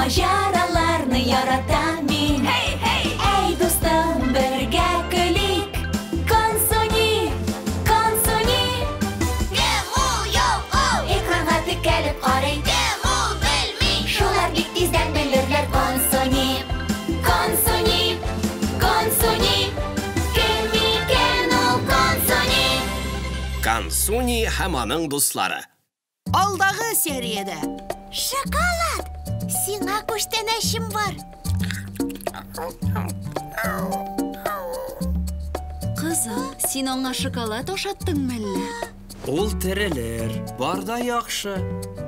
Маҗараларны яратам мин. Hey, hey! Әй, дустым, бергә көлик. Консуни, Консуни. Кем ул, юк ул? Экранга текәлеп карый. Кем ул, белми. Шулар бик тиздән белерләр. Консуни, Консуни, Консуни. Кем икән ул Консуни? Консуни һәм аның дуслары. Алдагы сериядә. Шоколад! Сиңа күчтәнәчем бар. Кызым, син аңа шоколад ашаттыңмы әллә? Ул терелер, бар да яхшы.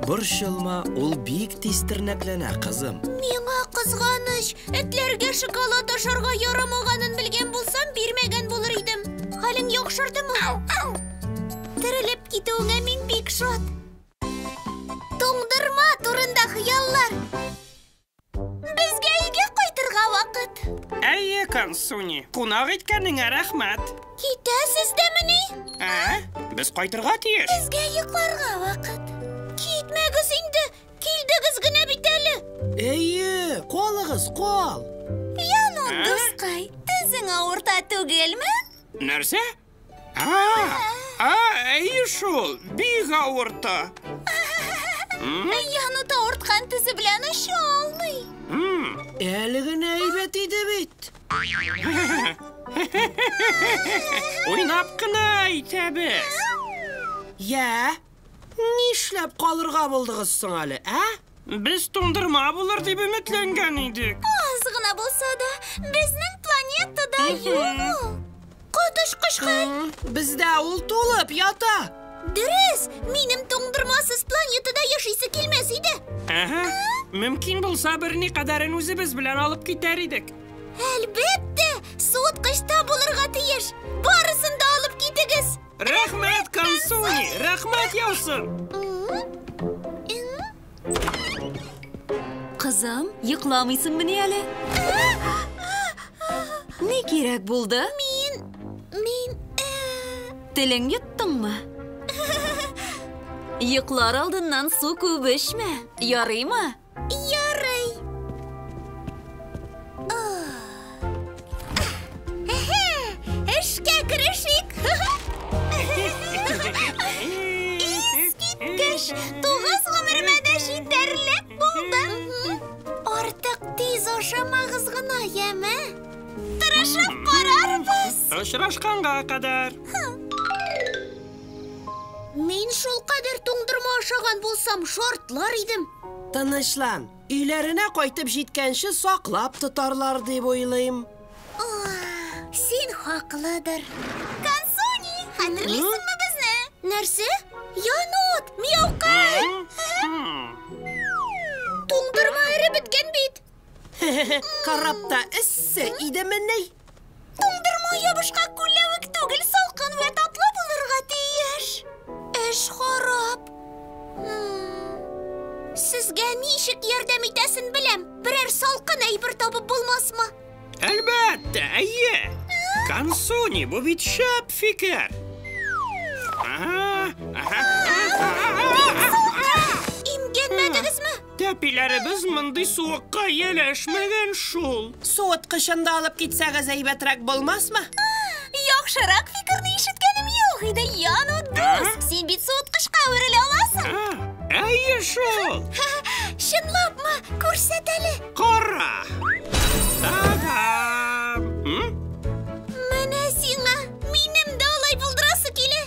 Борчылма, ул бик тиз тернәкләнә, кызым. Миңа кызганыч, этләргә шоколад ашарга ярамаганын белгән булсам, бирмәгән булыр идем. Хәлең яхшырдымы? Терелеп китүеңә мин бик шат. Туңдырма турында хыяллар. Безгә өйгә кайтырга вакыт. Әйе, Консуни, кунак иткәнеңә рәхмәт. Китәсез дәмени? Ә? Без кайтырга тиеш. Безгә йокларга вакыт. Китмәгез инде, килдегез генә бит әле. Әйе, калыгыз, кал. Яну, дускай, тезең авырта түгелме? Нәрсә? Әйе шул, бик авырта. Яну авырткан тезе белән оча алмый. Әле генә әйбәт иде бит. Уйнап кына әйтәбез. Йә, нишләп калырга булдыгыз соң әле, ә? Без туңдырма булыр дип өметләнгән идек. Аз гына булса да, безнең планетада юк ул. Коточкыч хәл. Бездә ул тулып ята. Дөрес, минем туңдырмасыз планетада яшисе килмәс иде. Әһә, мөмкин булса берникадәрен үзебез белән алып китәр идек. Әлбәттә, суыткычта булырга тиеш. Барысын да алып китегез. Рәхмәт, Консуни, рәхмәт яусын. Кызым, йокламыйсыңмыни әле? Ни кирәк булды? Мин Телең йоттыңмы? Йоклар алдыннан су күп эчмә. Ярыймы? Ярый. Эшкә керешик. Искиткеч, тугыз гомеремә дә җитәрлек булды. Артык тиз ашамагыз гына, яме? Тырышып карарбыз. Очрашканга кадәр. Мин шулкадәр туңдырма ашаган булсам, шартлар идем. Тынычлан, өйләренә кайтып җиткәнче саклап тотарлар дип уйлыйм. Син хаклыдыр. Консуни, хәтерлисеңме безне? Нәрсә? Янут, мияукай! Туңдырма эреп беткән бит. Карапта эссе идемени? Туңдырма ябышкак күлләвек түгел, салкын вә татлы булырга тиеш. Эш харап. Сезгә ничек ярдәм итәсен беләм. Берәр салкын әйбер табып булмасмы? Әлбәттә, әйе. Консуни, бу бит шәп фикер. Имгәнмәдегезме? Тәпиләребез мондый суыкка ияләшмәгән шул. Суыткычын да алып китсәгез әйбәтрәк булмасмы? Яхшырак фикерне ишеткәнем юк иде, Яну дус. Син бит суыткычка әверелә аласың. Әйе шул. Чынлапмы? Күрсәт әле. Кара. Та-дам. Менә сиңа. Минем дә алай булдырасы килә.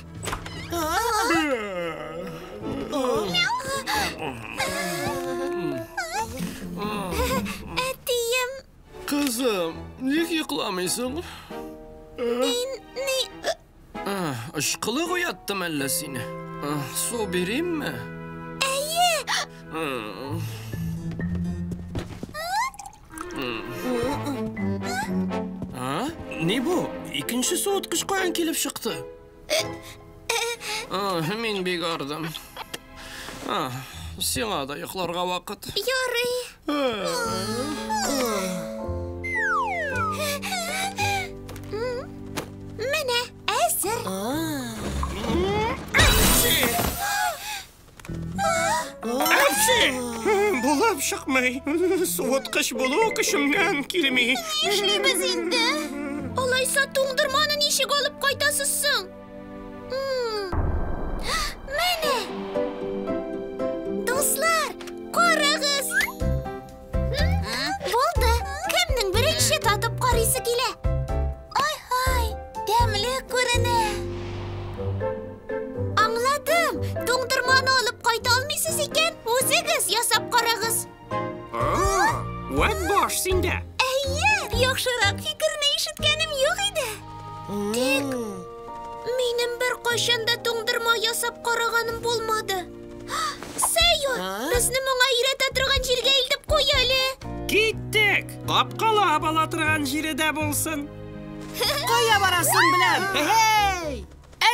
Әтием. Кызым, ник йокламыйсың? Мин ни... Ышкылык уяттым әллә сине? Су биримме? Әйе. А? Ни бу? Икенче суыткыч каян килеп чыкты? Мин бик ардым. Сиңа да йокларга вакыт. Ярый. Менә, әзер. Әпчи! Әпчи! Булып чыкмый. Суыткыч булу көчемнән килми. Нишлибез инде? Алайса туңдырманы ничек алып кайтасыз соң? Менә! Дуслар, карагыз! Булды! Кемнең беренче татып карыйсы килә? Ай-һай, тәмле күренә. Аңладым. Туңдырманы алып кайта алмыйсыз икән, үзегез ясап карагыз. Вәт баш синдә. Әйе, яхшырак фикерне ишеткәнем юк иде. Тик минем беркайчан да туңдырма ясап караганым булмады. Сәйо, безне моңа өйрәтә торган җиргә илтеп куй әле. Киттек. Капкалап ала торган җире дә булсын. Кая барасың белән? Хей!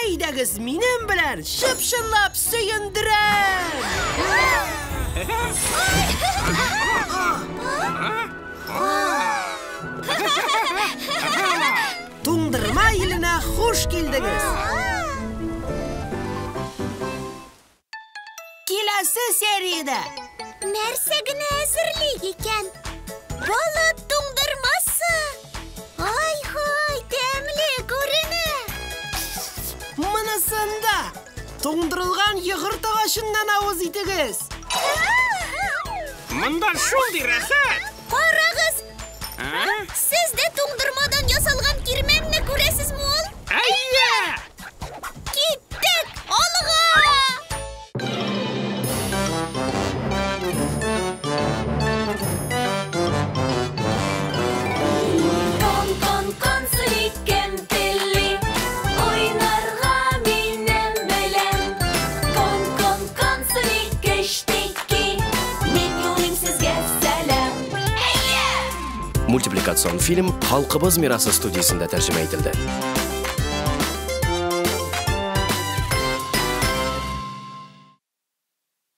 Әйдәгез минем белән чып-чынлап сөендерәм! Туңдырма иленә хуш килдегез! Киләсе сериядә! Нәрсә генә әзерлик икән? Балык туңдырмасы! Ай-һай, тәмле күренә! Монысында туңдырылган йогырт агачыннан авыз итегез! Монда шундый рәхәт! Карагыз! Сез дә туңдырмадан ясалган кирмәнне күрәсезме ул? Әйе! Киттек! Алга! Мультипликацион фильм Халкыбыз мирасы студиясендә тәрҗемә ителде.